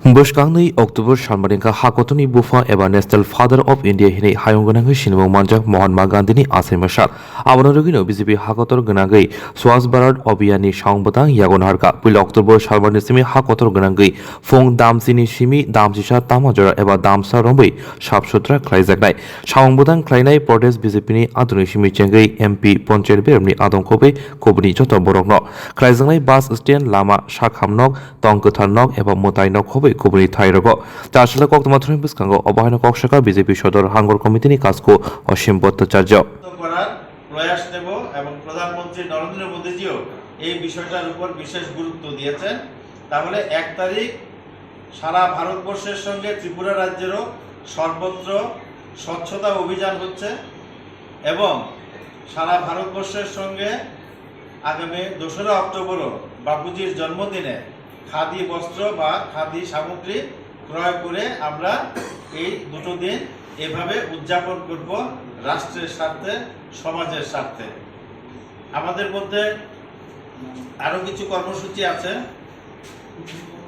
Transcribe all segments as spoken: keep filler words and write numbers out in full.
Bwskang nwi October salmani wngkha hakotorni bupha eba National Father of India hinwi hayung gwnangwi sinimung manjak Mahatma Gandhini achaima sal. Abono rwgwino B J P hakotor gwnangwi Swachh Bharat Abhiyanni samung bwtang yago naharkha. Puila October salmani simi hakotor gwnangwi phung damchini simi damchisa tama jora eba damsa romwi sap sutra khlaijaknai. Samung bwtang khlainai protest B J P ni adoni simi chengwi M P, Panchayat beremni adong khobwi kubuni joto borokno khlaijaknai bus stand, lama, sakham nok, tong kwthar nok eba mwtai nok khobwi kubuni thai rogo. Chasala koktwma thani bwskango obo haino kok sakha B J P Sodor Hangor Committee ni kasku Osim Bhattacharya. করার প্রয়াস নেব এবং প্রধানমন্ত্রী নরেন্দ্র মোদীজিও এই বিষয়টার উপর বিশেষ গুরুত্ব দিয়েছেন। তাহলে এক তারিখ সারা ভারতবর্ষের সঙ্গে ত্রিপুরা রাজ্যেরও সর্বত্র স্বচ্ছতা অভিযান হচ্ছে এবং সারা ভারতবর্ষের সঙ্গে আগামী দোসরা অক্টোবরও বাপুজির জন্মদিনে খাদি বস্ত্র বা খাদি সামগ্রী ক্রয় করে আমরা এই দুটো দিন এভাবে উদযাপন করব রাষ্ট্রের স্বার্থে, সমাজের স্বার্থে। আমাদের মধ্যে আরও কিছু কর্মসূচি আছে,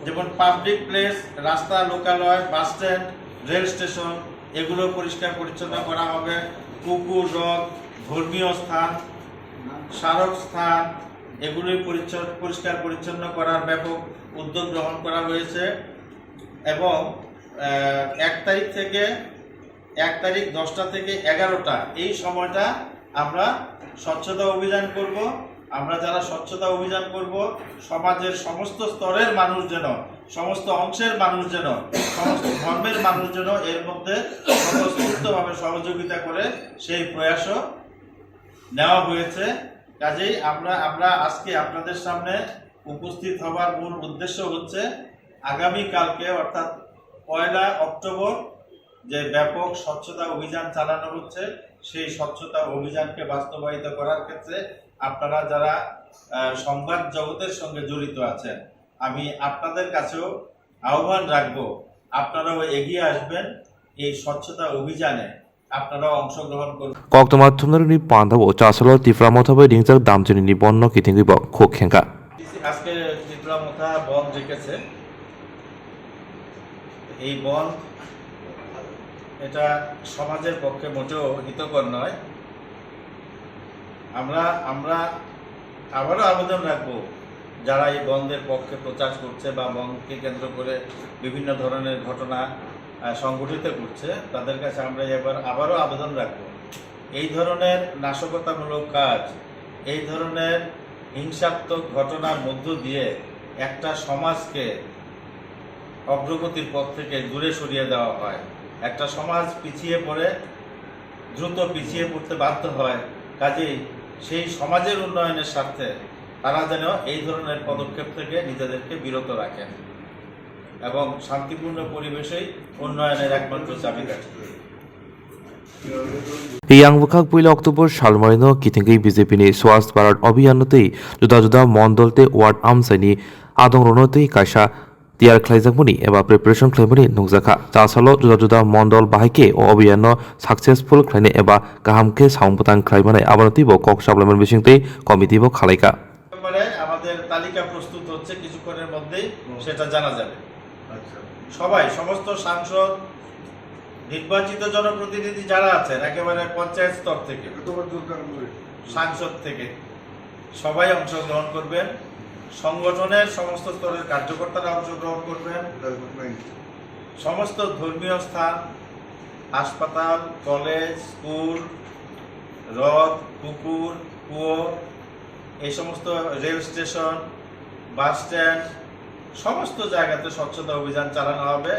যেমন পাবলিক প্লেস, রাস্তা, লোকালয়, বাস স্ট্যান্ড, রেল স্টেশন, এগুলো পরিষ্কার পরিচ্ছন্ন করা হবে। পুকুর, হ্রদ, ধর্মীয় স্থান, স্মারক স্থান, এগুলি পরিচ্ছ-, পরিষ্কার পরিচ্ছন্ন করার ব্যাপক উদ্যোগ গ্রহণ করা হয়েছে। এবং আহ, এক তারিখ থেকে এক তারিখ দশটা থেকে এগারোটা, এই সময়টা আমরা স্বচ্ছতা অভিযান করব। আমরা যারা স্বচ্ছতা অভিযান করব, সমাজের সমস্ত স্তরের মানুষ যেন, সমস্ত অংশের মানুষ যেন, সমস্ত ধর্মের মানুষ যেন এর মধ্যে স্বতঃস্ফূর্তভাবে সহযোগিতা করে সেই প্রয়াসও নেওয়া হয়েছে। কাজেই আমরা আমরা আজকে আপনাদের সামনে উপস্থিত হবার মূল উদ্দেশ্য হচ্ছে আগামীকালকে, অর্থাৎ পয়লা অক্টোবর, যে ব্যাপক স্বচ্ছতা অভিযান চালানো হচ্ছে, সেই স্বচ্ছতা অভিযানকে বাস্তবায়িত করার ক্ষেত্রে আপনারা যারা আহ, সংবাদ জগতের সঙ্গে জড়িত আছেন, আমি আপনাদের কাছেও আহ্বান রাখবো, আপনারাও এগিয়ে আসবেন এই স্বচ্ছতা অভিযানে, আপনারাও অংশগ্রহণ করবেন। Koktwma thumnarokni pandao Chasalo Tipra Motha bai ringjak damchinini bonno kitingwi bo khuk khengkha. আজকে ত্রিপুরা মথা বন্ধ রেখেছে। এই বন্ধ, এটা সমাজের পক্ষে মোটেও হিতকর নয়। আমরা আমরা আবারও আবেদন রাখবো, যারা এই বন্ধের পক্ষে প্রচার করছে বা বন্ধকে কেন্দ্র করে বিভিন্ন ধরনের ঘটনা আহ, সংগঠিত করছে, তাদের কাছে আমরা এবার আবারও আবেদন রাখবো, এই ধরনের নাশকতামূলক কাজ, এই ধরনের হিংসাত্মক ঘটনার মধ্য দিয়ে একটা সমাজকে অগ্রগতির পথ থেকে দূরে সরিয়ে দেওয়া হয়। একটা সমাজ পিছিয়ে পড়ে, দ্রুত পিছিয়ে পড়তে বাধ্য হয়। কাজেই সেই সমাজের উন্নয়নের স্বার্থে তারা যেন এই ধরনের পদক্ষেপ থেকে নিজেদেরকে বিরত রাখেন এবং শান্তিপূর্ণ পরিবেশেই উন্নয়নের একমাত্র চাবিকাঠি। Yang bwkhak puila October salmarino kitingwi B J P ni Swachh Bharat Abhiyan no tei juda juda mondol tei ward amchaini adongrokno tei kaisa tiyar khlaijakmani eba preparation khlaimani nukjakha. Chasalo juda juda mondol bahai khe o abhiyan no successful khlainai eba kaham khe samung bwtang khlaimanai abono teibo kok saplaimani bisingtwi committee bo khalaikha. ব্যাপারে আমাদের তালিকা প্রস্তুত হচ্ছে, কিছুক্ষণের মধ্যেই হুম। সেটা জানা যাবে। আচ্ছা। সবাই, সমস্ত সাংসদ, নির্বাচিত জনপ্রতিনিধি যারা আছেন, একেবারে পঞ্চায়েত স্তর থেকে, এটা তো আবার দরকার পড়ে। সাংসদ থেকে সবাই অংশগ্রহণ করবেন, সংগঠনের সমস্ত স্তরের কার্যকর্তারা অংশগ্রহণ করবেন। এটা ঘটনাই। সমস্ত ধর্মীয় স্থান, হাসপাতাল, কলেজ, স্কুল, হ্রদ, পুকুর, কুয়ো, এই সমস্ত রেল স্টেশন, বাস স্ট্যান্ড, সমস্ত জায়গাতে স্বচ্ছতা অভিযান চালানো হবে।